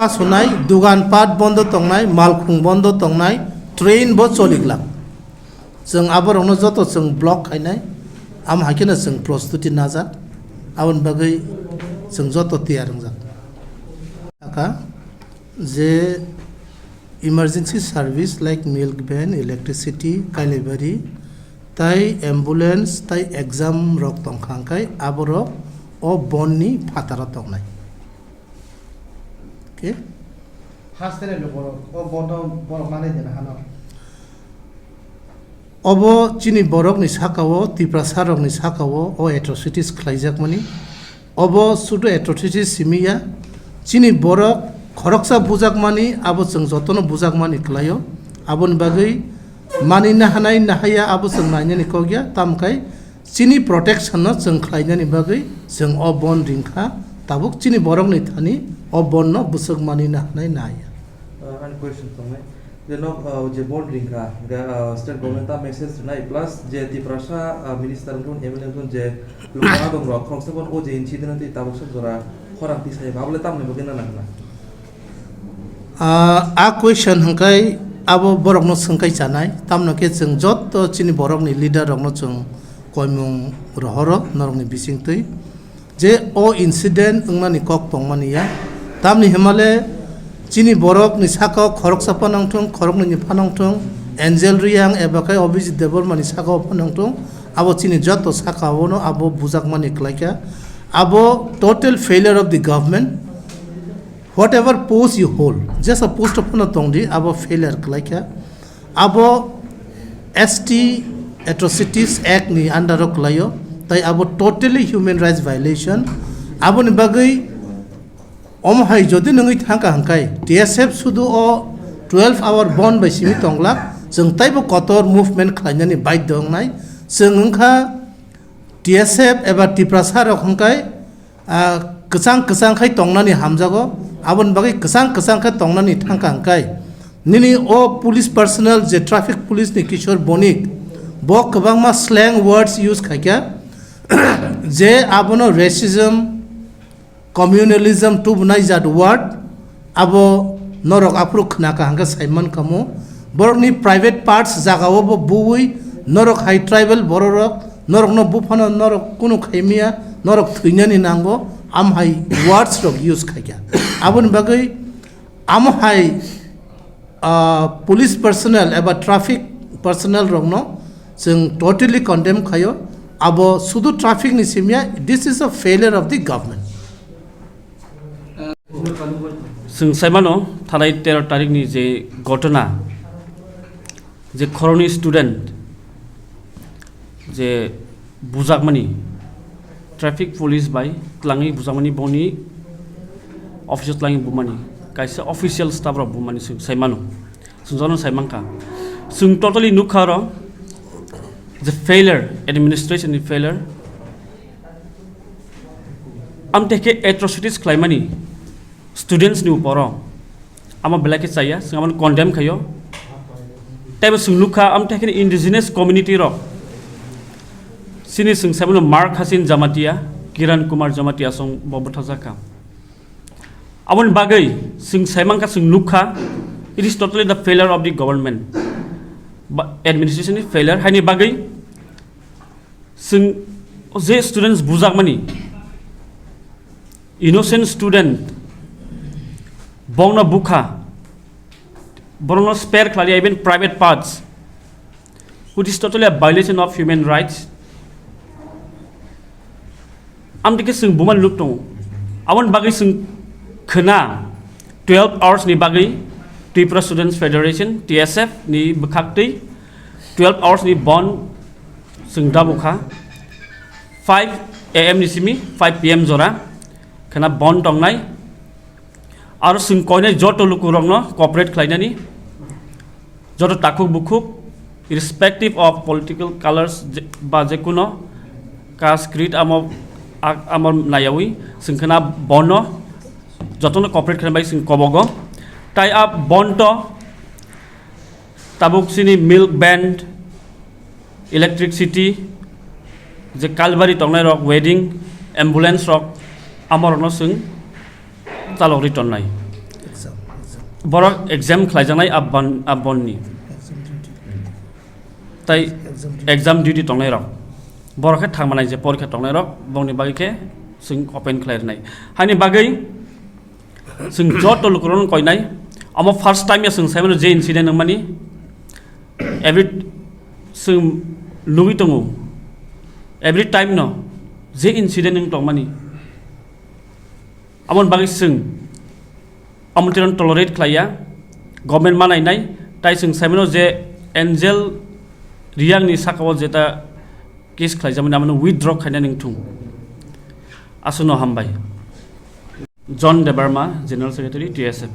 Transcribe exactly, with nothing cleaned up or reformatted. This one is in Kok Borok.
Sunai, dugan pat bondo tongnai, malkhung bondo tongnai, train bo choliglak. Chwng aborokno joto chwng block khainai, am hai kheno chwng prostuti najak, aboni bagwi chwng joto tiyar wngjak. Aka je emergency service like milk van, electricity, Kailaibari, tai ambulance, tai exam rok tongkha hwnkhe aborok o bonni phataro tongnai. Okay? Hasteni borok, o bondo borok manwi dena hano. Obo chini borokni sakao, Tiprasa rokni sakao o atrocities khlaijakmani. Obo sudu atrocities simi ya. Chini borok khoroksa bujakmani, abo chwng jotono bujakmani khlaio. Aboni bagwi manwi nahanai nahaya abo chwng nainani kok ya. Tamkhe chini protection no chwng khlainani bagwi chwng o bon ringkha, tabuk chini borokni thani o bon no bwswk manwi nahanai nahaya. Uh, ani question tongnai. Je nok, uh, je bon ringkha, ga, uh, state government ta message rinai, plus je Tiprasa, uh, minister wngthun, M L A wngthun, je lukha adong rok, khoroksa bon o je incident twi tabuk sok jora khorang tisai ba, abole tamni bagwi nana hwnna. Ah, a question hwnkhe abo borokno swngkai chanai, tamno khe chwng joto chini borokni leader rokno chwng koimung rohoro norokni bisingtwi je o incident wngmani kok tongmani ya, tamni hwnmale chini borokni sakao khoroksa phano wngthung, khoroknwini phano wngthung, Angel Reang eba khe Abhijit Debbarmani sakao phano wngthung, abo chini joto sakaono abo bujakmani klaikha, abo total failure of the government. Whatever post you hold, jesa post o phano tongdi, abo failure khlaikha. Abo S T Atrocities Act ni under o khlaio, tai abo totally human rights violation. Aboni bagwi omo hai jodi nungwi thangkha hwnkhe T S F sudu o twelve hour bon bai simi tonglak, chwng taibo kotor movement khlainani baidhyo wngnai. Chwng wngkha T S F eba Tiprasa rok hwnkhe ah, kwchang kwchang khai tongnani hamjago, aboni bagwi kwchang kwchang khe tongnani thangkha hwnkhe nini o police personnel je traffic police ni Kishore Bonik, bo kwbangma slang words use khaikha, je abono racism, communalism tubunai jat word, abo norok aphuru khna kaham khe saiman kamo. Borokni private parts jagao bo buwi norok hai tribal bororok norokno buphano norok kunu khaimiya, norok thwinani nango, am hai words rok use khaikha. Aboni bagwi amo hai, ah, police personnel eba traffic personnel rokno chwng totally condemn khaio. Abo sudu traffic ni simya, this is a failure of the government. Chwng saimano thanai tero tarikni je ghotona, je khoroknwi student je bujakmani, traffic police bai twlangwi bujakmani, boni office o twlangwi bumani, kaisa official staff rok bumani chwng saimano, chwng jotono saimankha. Chwng totally nukha oro je failure, administration ni failure. Amtwi khe atrocities khlaimani students ni uporo amo belai khe chaya, chwng amoni condemn khaio. Teibo chwng nukha, amtwi khe indigenous community rok, chini chwng saimano Mark Hasin Jamatia, Kiran Kumar Jamatia song bo bwthajakha. Aboni bagwi chwng saimankha, chwng nukha, it is totally the failure of the government, ba administration ni failure. Haini bagwi chwng je students bujakmani, innocent student, bongno bukha, borokno spare khlai even private parts, which is totally a violation of human rights. Amtwi khe chwng buma nuk tongo. Aboni bagwi chwng khna twelve hours ni bagwi Tripura Students Federation, T S F ni bwkhaktwi twelve hours ni bon chwng da bukha. Five A M ni simi five P M jora khna bon tongnai. Aro chwng koinai joto lukurokno cooperate khlainani, joto takhuk bukhuk, irrespective of political colors je-, ba jekuno caste, creed, amo, a-, amo nayawi chwng khna bono jotono cooperate khlainai bai chwng kobogo. Tai a bonto tabuk chini milk van, electricity, je kalbari tongnai rok, wedding, ambulance rok, amorokno chwng chalok ri tonnai. Borok exam khlaijaknai abon abonni tai exam duty tongnai rok, borok khe thangmanai je porikha tongnai rok, bongni bagwi khe chwng open khlai rwnai. Haini bagwi chwng joto lukurokno koinai, omo first time ya chwng saimano je incident wngmani, every chwng nugwi tongo, every time no je incident wng tongmani. Amoni bagwi chwng amoni tiron tolerate khlaiya, government manainai, tai chwng saimano je Angel Riangni sakao jeta case khlaijamani amano withdraw khaina ningthung. Aswkno hambai. John Debbarma, General Secretary, T S F.